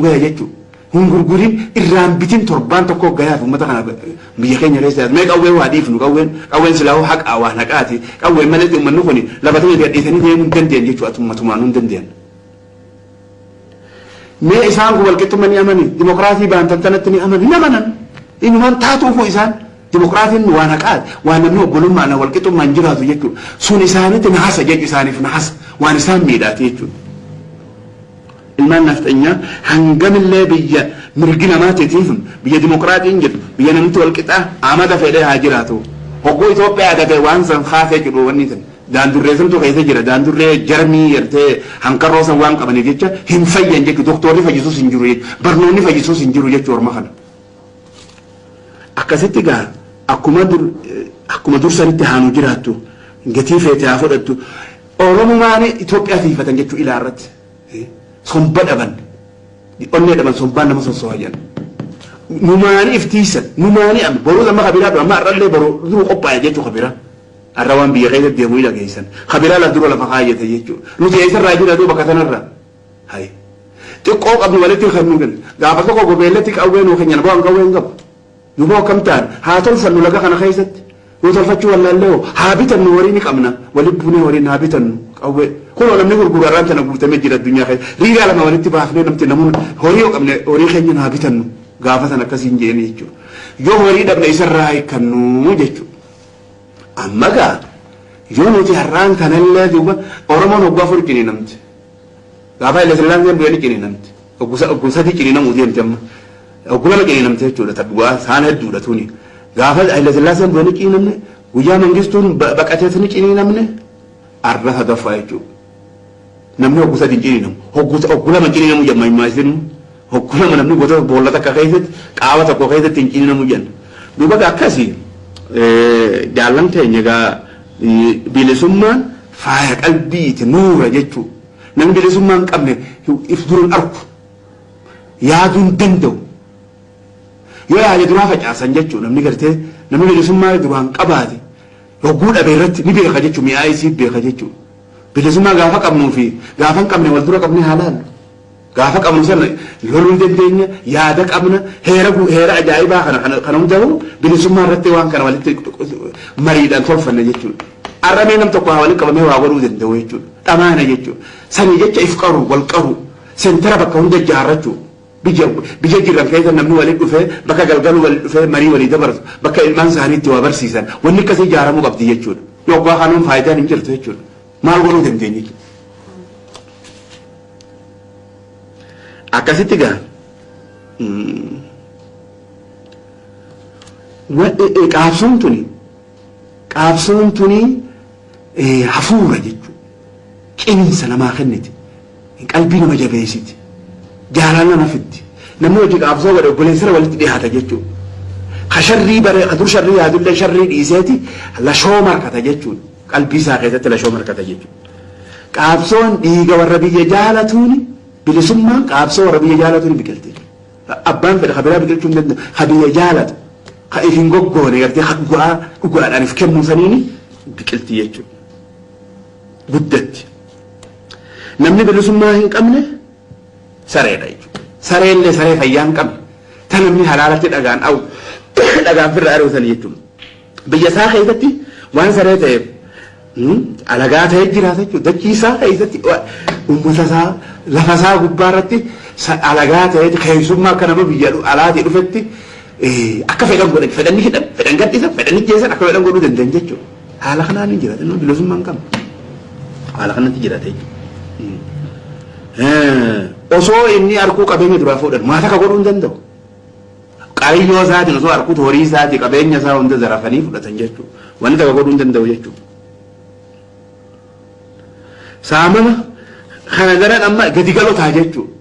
Gaya jechuudha. Hin gurgurin, irraan bitin, torbaan tokko gayaaf uummata kana biyya keenya keessa mee qawwee waa dhiifnu. Qawween, qawween silaa haqaa, waan haqaati. Qawween malee uummanni kun lafa ta'e gadhiisanii deemuu hin dandeenye jechuudha. Ummatumaan hin dandeenye. Mee isaan kun walqixxummaa ni amani? Dimokiraasii baantan tanatti ni amani? Hin amanan. Inumaan taatuufu isaan dimokiraasiin waan haqaati, waan namni obbolummaan walqixxummaan jiraatu jechuudha. Sun isaanitti nahasa jechuudha, isaaniif nahasa, waan isaan miidhaati jechuudha. Ilmaan nafxanyaa hangamillee biyya mirgi namaatiitiif, biyya dimokiraatiin jedhu, biyya namni walqixaa amata fedhee haa jiraatu. Hogguu Itoophiyaa agatee waan san kaasee jedhu, wanni san daandurree santu keessa jira. Daandurree jarmii gartee hankarroo san waan qabaniif jecha hin fayyan jechuudha. Doktorri fayyisuus hin jiru jechuudha. Barnoonni fayyisuus hin jiru jechuudha orma kana. Akkasitti gaa akkuma dur sanitti haanu jiraattu, gatii feete haa fudhattu. Oromumaan Itoophiyaa tiifatan jechuu ilaa irratti. Somba dhaban, onnee dhaban, sombaan nama sossoha jedhan. Numaanii iftiisan, numaanii amma boruu amma kabiraa amma har'allee boruu duru qophaa'e jechuu kabiraa. Har'a waan biyya keessa deemu ni dhageessan. Kabiraa laf dura lafa kaayyate jechuudha. Nuti eessarraa jira duuba bakka sanarraa? Hayi. Xiqqoo qabnu walitti kan nu kennu. Gaafa tokko gobeellatti qawwee nuu kennan, bu'aan qawwee hin qabu. Nu boo akkam ta'an haa tolfannu laga kana keessatti. Yoo tolfachuu wallaallee hoo haa bitannu, horii ni qabna. Walitti buunee horiin haa bitannu qawwee. Kunoo namni gurguru har'aan tana guutamee jira addunyaa keessa. Riiraa lama walitti baafnee namti namuun horii yoo qabne horii keenya haa bitannu. Gaafa sana akkasiin jeeni jechuudha. Yoo horii dhabne isarraa hiikkannu jechuudha. Amma gaa yoo nuti har'aan kanallee duuba Oromoon waggaa 4 ciniinamti. Gaafa Haile Sillaaseen bu'ee ni ciniinamti. Ogguu 3 ciniinamuu deemti amma. Ogguu 2 ciniinamti jechuudha. Ta dhugaa saan hedduudha tuni. Gaafa Haile Sillaaseen bu'ee ni ciniinamne. Guyyaa Mangistuun baqatees ni ciniinamne. Arra sadaffaa jechuudha. Namni ogguu 3 hin ciniinamu. Ogguu 2 ciniinamuu jedhama himaa isin. Ogguu 2 namni gosa boolla takka keessatti, qaama tokko keessatti hin ciniinamu jenna. Duuba akkasii jaallan keenya egaa bilisummaan faaya qalbiiti, nuura jechuudha. Namni bilisummaa hin qabne if dura hin argu. Yaaduu hin danda'u. Yoo yaade duraa facaasan jechuudha. Namni gartee namni bilisummaa duraan qabaate hogguu dhabe irratti ni beeka jechuudha. Mi'aa isii beeka jechuudha. Bilisummaa gaafa qabnuu fi gaafa hin qabne wal dura qabnee haa laallu. Gaafa qabnu sana loluu ni dandeenya, yaada qabna, heera heera ajaa'ibaa kana hundaa'u bilisummaa irratti waan kana walitti mariidhaan tolfanna jechuudha. Har'a mee nam tokko haa walitti qabamee waa godhuu danda'u jechuudha. Dhamaana jechuudha. Sanii jecha if qaru, wal qaru, sentara bakka hunda ijaarrachuu. Biyya jiran keessa namni walitti dhufee bakka galgaluu walitti dhufee marii walii dabarsu, bakka ilmaan isaanii itti waa barsiisan, wanni akkasii ijaaramuu qabdi jechuudha. Yoo abbaa kanuun faayidaan hin jirtu jechuudha. Maal godhuu dandeenya jechuudha. Akkasitti gaa qaabsoon tuni hafuura jechuudha. Cimiinsa namaa kenniti. Qalbii nama jabeessiti. Jaalala nama fiddi. Namni hojii qaabsoo godhe obboleessara walitti dhiyaata jechuudha. Ka sharrii bare, ka dur sharrii yaadullee sharrii dhiiseeti lashoo markata jechuudha. Qalbii isaa keessatti lashoo markata jechuudha. Qaabsoon dhiiga warra biyya jaalatuuni, bilisummaan qaabsoo warra biyya jaalatuuni biqilti. Abbaan fedhe ka biraa biqilchuu hin danda'u. Ka biyya jaalatu, ka if hin goggoone gartee, ka dhugaa dhugaadhaan if kennuu saniini biqilti jechuudha. Guddatti. Namni bilisummaa hin qabne sareedha jechuudha. Sareellee saree fayyaa hin qabne. Ta namni halaalatti dhagaan awu dhagaan firra ari'u sani jechuudha. Biyya isaa keessatti waan saree ta'eef alagaa ta'ee jiraata jechuudha. Dachii isaa keessatti, uummata isaa, lafa isaa gubbaa irratti alagaa ta'ee, keessummaa akka nama biyya alaatii dhufetti akka fedhan godhan, fedhan ni hidhan, fedhan gadhiisan, fedhan ni jeessan, akka fedhan godhuu danda'an jechuudha. Haala kanaan hin jiraatan, nama bilisummaa hin qabne. Haala kanatti jiraata jechuudha. Osoo inni arguu qabeenya duraa fuudhan maal akka godhuu hin danda'u. Qariyyoo isaatiin osoo arguutu horii isaatii qabeenya isaa hunda zarafanii fudhatan jechuudha. Wanni takka godhuu hin danda'u jechuudha. Saamama kana daran amma gadi galotaa jechuudha.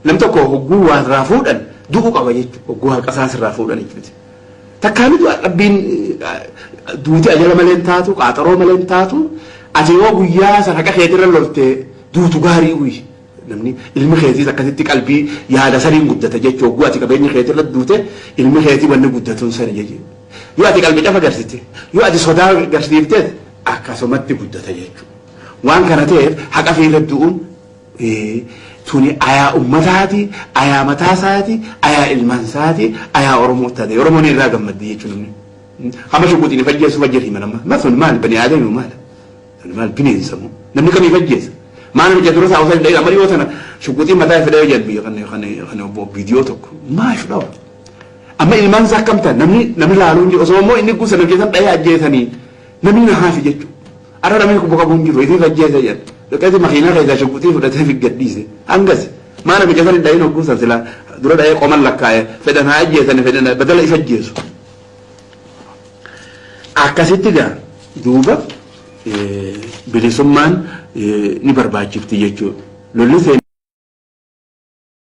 Nam tokko hogguu waa irraa fuudhan du'uu qaba jechuudha. Hogguu haqa isaas irraa fuudhan jechuudha. Takkaan du'a rabbiin duuti ajala malee hin taatu, qaaxaroo malee hin taatu. Ati yoo guyyaa san haqa keetirra lolte duutu gaarii uyi. Namni ilmi keetiis akkasitti qalbii yaada saniin guddata jechuudha. Hogguu ati qabeenya keetirra duute ilmi keetii wanni guddatuun sani jechuudha. Yoo ati qalbii cafa garsite, yoo ati sodaa garsiifteet akkasumatti guddata jechuudha. Waan kana ta'eef haqa fiirra du'uun Tuni ayaa ummataati, ayaa mataasaati, ayaa ilmaansaati, ayaa Oromoo taate. Oromoon irraa gammaddi jechuun namni. Hamma shuguxiin ifajjeessu fajjir himan amma. Ma sun maal bani aadami maal? Sun maal bineensa moo? Namni kamii ifajjeessa? Maal namicha dura saawusan hin dhayina amma dhiyoo tana shuguxiin mataa ifadhee jedhan biyya kana kana kana viidiyoo tokko. Maaf dhawa? Amma ilmaan isaa akkam ta'an namni laaluu hin jiru. Osoo immoo inni guusan hojjetan dhayee ajjeesanii namni na haafi jechuudha. Arra namni kubba qabu hin jiru. Ifii ajjeese jedhan. Dhaqeeti makiinaa keessaa shuguxii fudhatee fi gadhiise. Hangas. Maa namicha san hin dhayin hogguu san silaa dura dhayee qoman lakkaa'e fedhan haa ajjeesani fedhan badala isa ajjeesu. Akkasitti gaa duuba bilisummaan ni barbaachifti jechuudha. Lolli seenaa.